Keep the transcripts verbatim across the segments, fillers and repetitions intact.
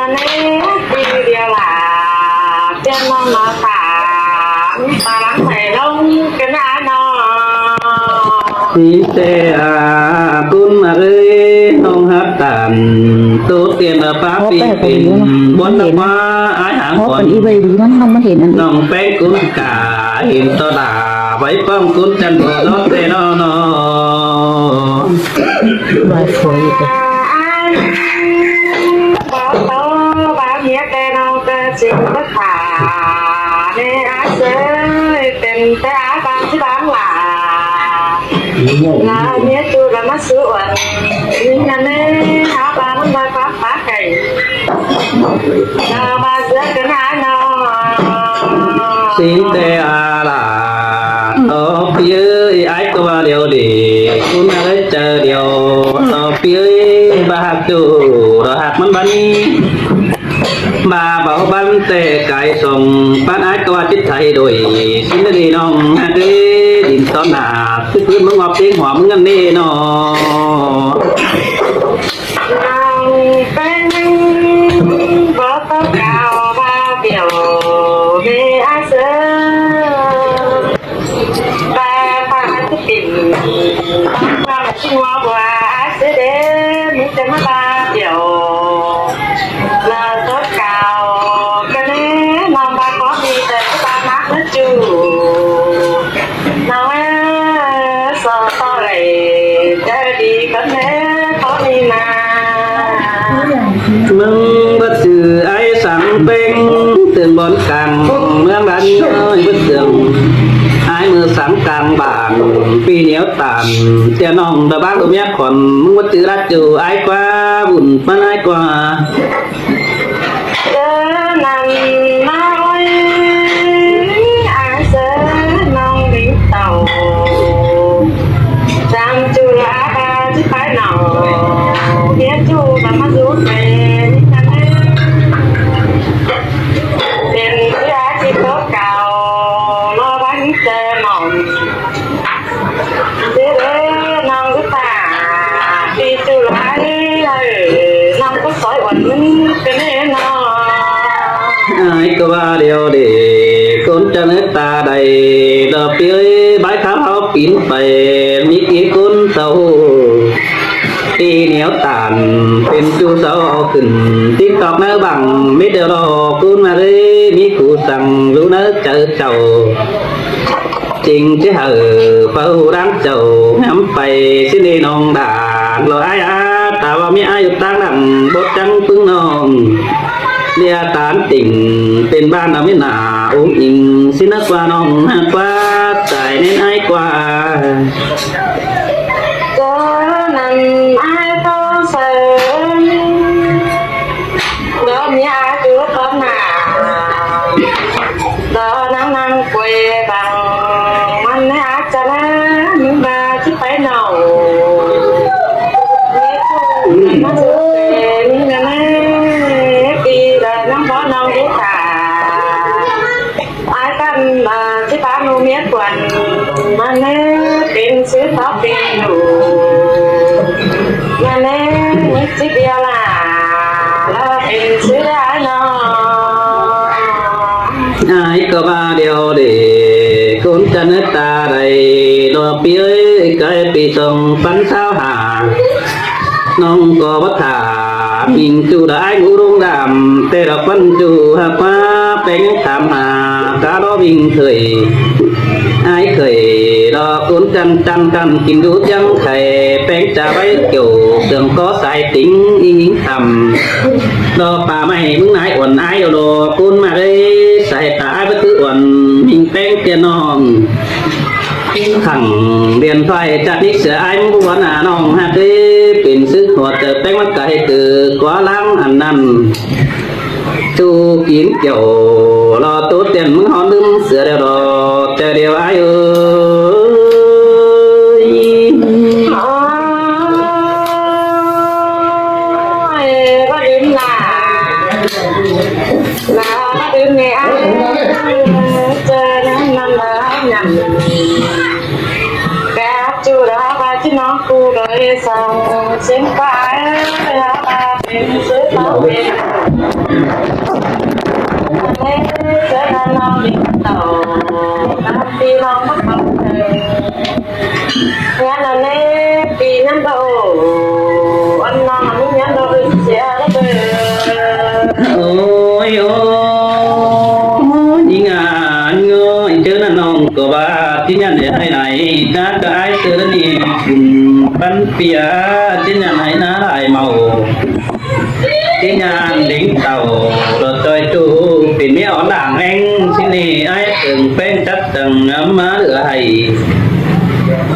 Nê, đi điều là trên non nó thả, ta lắng thầy lông cái ngã nó. Xin tê à, ꞌcốn ꞌmặc ơi, ꞌnọng hắp tản, tổ tiên là Ố, pá pí pé pên, pén ꞌnị, ꞌbuôn ꞌnọng tâm hên. Ꞌmá, ái háng Ố, ꞌcốn. Pén ꞌi ꞌvạy đi, ꞌnọng, ꞌnọng ꞌmá hên ꞌnặn. ꞌNọng ꞌpéng ꞌcốn cả, hên ꞌto đả, vảy ꞌpóng ꞌcốn chăn bộ, nó tê nó nó. Vảy phổi kìa. Bó tô bám hiếp đen ông cơ chính bất khả. Nê á sới, tên té á bám chứ bám lạ. Là hiếp tu là mắt sứ uẩn. Nhưng mà nê, háo bám, bám, bám, bám cảnh. Là ba giữa cái nái nó. Xin tê à là. Ơ, pí ơi, ái ꞌcọ ꞌva điêu đi. ꞌCốn ꞌmặc ơi, chơ điêu. Ơ, pí ơi, ꞌva hák ꞌchu, ꞌva hák ꞌmắn bá ꞌnị. ꞌVa báu bắn tê cái sông, bắn ái ꞌcọ ꞌva chít thảy đuổi. Xin đi ꞌnọng hák ơi, đin tón hả, chứ phứn ꞌmứng ꞌva piếng hua ꞌmứng ngăn nê nó. Nong peng bó tố cao ba biểu bê á sớ. Ba ba á sớ tỉnh. Ba ba á sớ ngó bua á sớ đế. Mứ chấm ba biểu. Là tố cao. Cái nế nong ba có đi tờ ba mắc nó chủ. Nong á, so to lầy. Chớ đi cắm nế có đi mà. ꞌMứng bớt chư ái sáng peng, tường bón cang, ꞌmướng đắn ơi bớt tường. Ái mưa sáng cang bản, pí nhiêu tản, tia nong đa bác đô miác còn, ꞌmứng bớt chư đắt chư ái ꞌquá, bùn ꞌmắn ái ꞌquá. Chớ năn nói, ái sớ nong đính tàu. Chăm chu lá ba chứ phải nọ. Biết chu ba má rút về, biết chăm em. Tiền chứ ái chứ tố cao, lo bánh chè mỏng. Dế đế, ꞌnọng ꞌcọ ta, đi tu lai, ơi, ꞌnọng ꞌcọ sói uốn cái nế nó. Ái ꞌcọ ꞌva điêu đi, ꞌcốn chăn ới ta đảy, đò pí ơi, bái kháo háo pín pay, mí kí ꞌcốn sau. Đi nhiêu tản, pên chu sau khửn, TikTok nớ bằng, mít điêu đò, ꞌcốn ꞌmặc ơi, mí khu săng, dú nớ chaư chảu. Chính chứ hảư pâu đáng chảu ngắm pay, xin đi nong đảng lo ái á, ta ꞌva mí ái ꞌdệt tang đẳng bốt chắng ꞌpứng nong. Lia tán tỉnh pên ban ꞌva mí nả ung ing, xin ꞌnớ ꞌquá nong hák ꞌquá, chải nên ái ꞌquá. Chớ năn ái ꞌcọ sớm. Đó mía á chú con nả. Đó năng năng quê bằng măn nế á chả lá, mứng ba chứ phải nổ. Mía chú, mía chú, mía chú, mía đi là năng bó nông đi cả. Ái căn mà chứ bá nô miết quần, mà nế pên sứ tó pên đủ. Mà nế mít chứ bia là, là pên sứ đá nó. Ái ꞌcọ ꞌva điêu đi, ꞌcốn chăn ới ta đảy, đò pí ơi, cái pí sông pắn sao hả. Nong ꞌcọ bớt thả, ꞌminh chu đa ái ngũ rung đam, tê đa ꞌquăn chu hák ꞌquá, peng tham hà, cá đo ꞌminh khởi. Ái khởi, đo ꞌcốn chăn chăn căn, kin đu chắng khải, peng chả váy kiểu, tường có sai tính, inh inh thầm. Đo pà mày, ꞌmứng nái uốn ái đo đo, ꞌcốn ꞌmặc ơi, sai ta ái bớt thứ uốn, ꞌminh peng tiên nong. Khẳng điện thoại chặt đích sửa ai ꞌmứng ꞌquá nả nong hák ới, pên sứ hua tờ peng mắc cải từ ꞌquá láng ăn năn. Chu kín kiểu lo tổ tiên ꞌmứng hón đưm sửa đeo đo, chả đeo ái ơi. Ôi, bác đưm là, là bác đưm nghe ái, chớ năn năn là nhầm. Cá chu đó ba chứ nó cu đôi sông, xin phải đó ba pên sứ tao. Ôi, ôi, ôi, nhí ngả ngơi, chớ nả ꞌnọng ꞌcọ ꞌva, ꞌchí nhẳn để ải lai, ta ꞌcọ ải ꞌsớ ꞌnị, ꞌpắn ꞌpía, ꞌchí nhẳn ải nả lai mau. ꞌChí nhẳn đing tảu, ꞌlọt ꞌchoi ꞌchu, pên ꞌmía ók lăng ꞌeng, ꞌchí ꞌnị ải tưng ꞌpéng chắc tưng ngắm ꞌmá lửa hảy.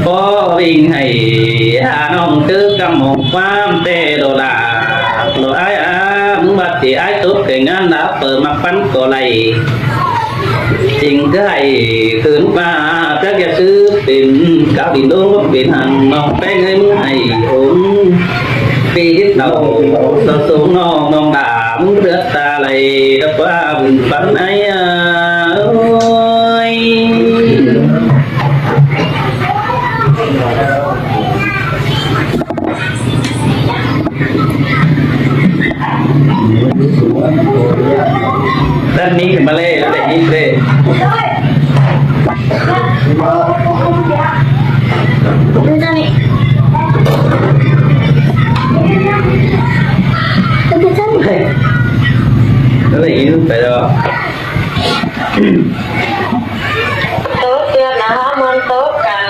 Pó ꞌvinh hảy, hả ꞌnọng ꞌtứ ꞌcắm mong ꞌquám ꞌtẹ ꞌlọt lả. ꞌLọt ải a, ꞌmứng ꞌva ꞌchí ải tốc kẻ ngán lả pơ ꞌmặc ꞌpắn ꞌcọ lai. Chính ꞌcứ hảy khửn ꞌva chắc ꞌdệt ꞌsứ pên cáo đi đố pên hăng ꞌnọng ꞌpéng ꞌhới ꞌmứng hảy ốm. Pí đít tảu, sau sông ꞌnọng, ꞌnọng đả ꞌmứng ꞌlượt ta lai, đắp ꞌva bun ꞌpắn ải a. Ôi. Tắt ꞌmí ꞌcọ ꞌmá ꞌlế, ꞌlế, ꞌlế. ꞋLế, ꞌlế, ꞌlế. Tố ꞌtiệt nả ꞌmướng tố căn,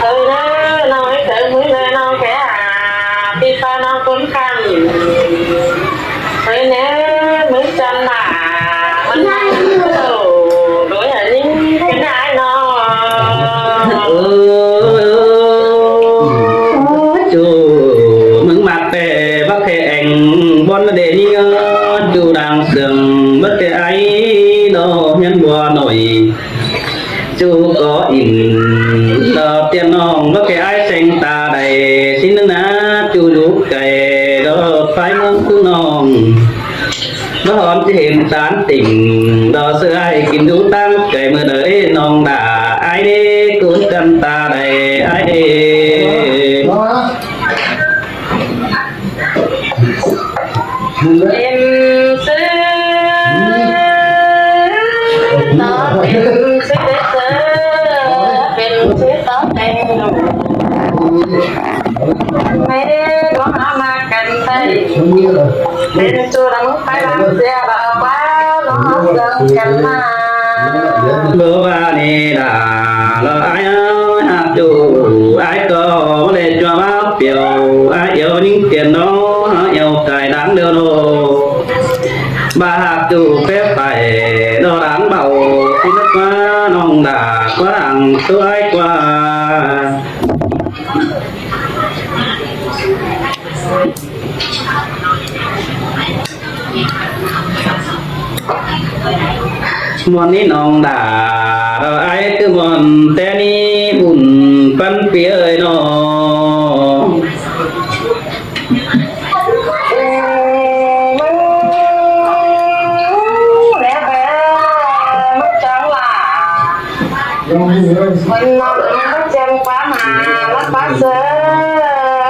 thôi ꞌnớ, ꞌnọng ꞌới, thôi ꞌmứng ꞌnớ ꞌnọng ké a, ꞌpi ꞌpa ꞌnọng ꞌcốn căn. Thôi ꞌnớ, ꞌmướng chăn mả, ꞌmướng ꞌnặn đu, đối hả ꞌnhính, ken ải ꞌnọ. Ơ, ơ, ơ, ꞌchu, ꞌmướng ꞌmặc ꞌtẹ, báu khe ꞌeng, bón đe ꞌnhính ơ, ꞌchu đang sương, báu khe ải, ꞌnọ, hiến bua nổi. ꞌChu ꞌcọ ỉn, ꞌlọt ꞌtiện ꞌnọng, báu khe ải seng ta đảy, ꞌsịn ꞌnớ nả, ꞌchu dú cay, ꞌlọt ꞌphái ꞌmướng ꞌcứ ꞌnọng. Báu hỏn ꞌchí hên tán tỉnh, ꞌlọt ꞌsứ ải kin dú táng cay ꞌmưa đảy ꞌnọng đả, ải đế, ꞌcốn căn ta đảy, ải đế. Pên ꞌsứ tó pên ꞌsứ tết ꞌsớ, pên ꞌsứ tó pên. ꞌMé ꞌcọ ꞌmá ꞌmá căn ꞌtẹ. Pên ꞌchu đăng ꞌphái ꞌváng sia ꞌva ꞌquá ꞌnọ ꞌsướng căn ꞌmá. Báu ꞌva ꞌnị đả, ꞌlọt ải a, hák ꞌchu, ải ꞌcọ ꞌlế ꞌchua ꞌva piêu, ải iêu ꞌnhính tiên ꞌnọ, ải iêu cai đáng điêu ꞌnọ. ꞌVa hák ꞌchu phép phải, ꞌlọt đáng báu, ꞌsịn ꞌnớ ꞌquá ꞌnọng đả, ꞌquá đang ꞌtố ải ꞌquá. ꞌMôn ꞌnị ꞌnọng đả, ꞌlọt ải ꞌcứ ꞌmôn ꞌtẹ ꞌnị bun ꞌpắn ꞌpi ơi ꞌnọ. ꞌMắn ꞌnặn ꞌmắn chăm ꞌquá ꞌmá, ꞌlọt ꞌpá ꞌsớ,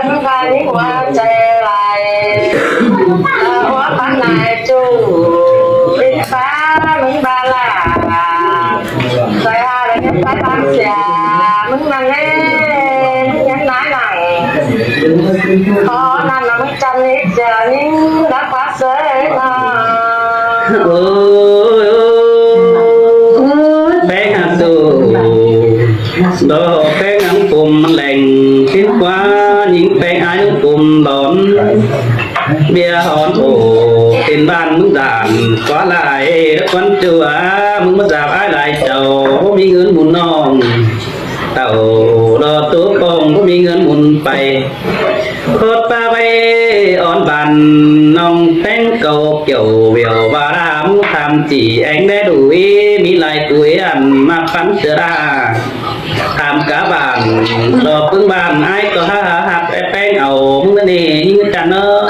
ꞌmắn ꞌva ꞌnhính ꞌhua chai lai, ꞌlọt ꞌhua ꞌpắn lai ꞌchu, ꞌlịt ꞌpá ꞌmắn ꞌva lả, chai ha đảy ꞌnhính ꞌpá ꞌpắn sia, ꞌmắn ꞌnặn ꞌlế, ꞌmắn ꞌnhính nái lăng, ꞌcọ ꞌnặn ꞌnọ ꞌmắn chăm ꞌlịt sia ꞌnhính đắc ꞌpá ꞌsớ ꞌnọ. Ôi, ôi, ôi, ꞌpéng hák ꞌchu. Đỏ ꞌpéng ꞌnhắng pum leng, ꞌsịn ꞌquá ꞌnhính ꞌpéng ải ꞌnhắng pum đón. Bia hón ổ, tên ban ꞌmướng đản, ꞌquá lai, đắc ꞌquắn ꞌchu a, ꞌmướng ꞌmá dạp ải lai chảu, báu ꞌmí ꞌngớn mun ꞌnọng. Tảu đỏ tố ꞌpong, báu ꞌmí ꞌngớn mun pay. Khót ꞌpá ꞌvạy ón bản ꞌnọng ꞌpéng cầu kiểu biểu và đa ꞌmú tham chỉ anh đé đủ ý, ꞌmí lai cúi ăn ꞌmá ꞌphắn sửa đa. Tham cá bản, đỏ ꞌpứng bản, ải ꞌcọ há há hák ꞌpéng au, ꞌmướng ꞌnị, ꞌnhính chăn ơ.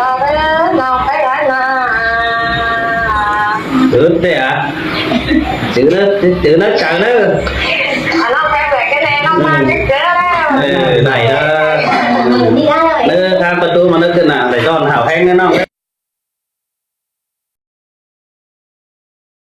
ꞌlẹo ꞌnớ, ꞌnọng pay ꞌlẹo ꞌnớ. Chứ ꞌtẹ a? Chứ ꞌnớ, chứ ꞌnớ chắng ꞌnớ. À, ꞌnọng pay ꞌlẹo cái này, ꞌnọng pay cái ꞌnớ. Ừ, đảy ꞌnớ. Đi ra rồi. ꞌNớ, kháng ꞌpá ꞌtú ꞌmá ꞌnớ ꞌcọ nả, đảy ꞌdọn hảo ꞌhéng ꞌnớ ꞌnọng.